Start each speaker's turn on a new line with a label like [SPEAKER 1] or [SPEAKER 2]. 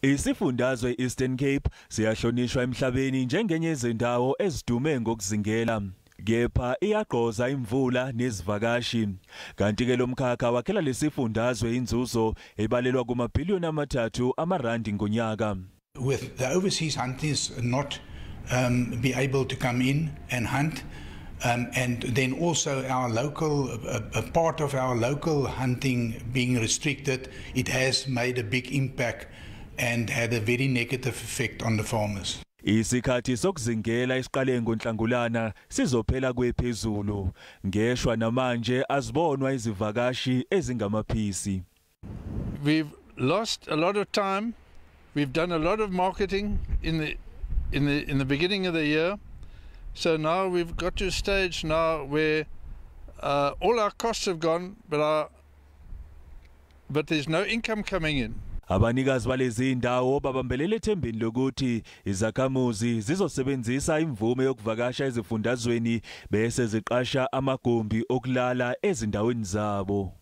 [SPEAKER 1] Isifundazwe Eastern Cape siyahlonishwa emhlabeni njengenye yezindawo ezidume ngokuzingela. Kepha iyagqoza imvula nezivakashi. Kanti ke lomkhakha wakhela lesifundazwe inzuzo ebalelwa kumabhiliyoni 3 amarandi ngonyaka.
[SPEAKER 2] With the overseas hunters not be able to come in and hunt, and then also our local, a part of our local hunting being restricted, it has made a big impact and had a very negative effect on the farmers.
[SPEAKER 1] Isikhathi sokuzingela isiqale ngoNhlangulana sizophela kwephezulu. Ngeshwa namanje azibonwa izivakashi ezingamaphisi.
[SPEAKER 3] We've lost a lot of time. We've done a lot of marketing in the beginning of the year. So now we've got to a stage now where all our costs have gone, but there's no income coming in.
[SPEAKER 1] Abanikazi balezi ndawo babambelela ethembeni lokuthi izakhamuzi zizosebenzisa imvume yokuvakasha ezifundazweni bese ziqasha amagumbi okulala ezindaweni zabo.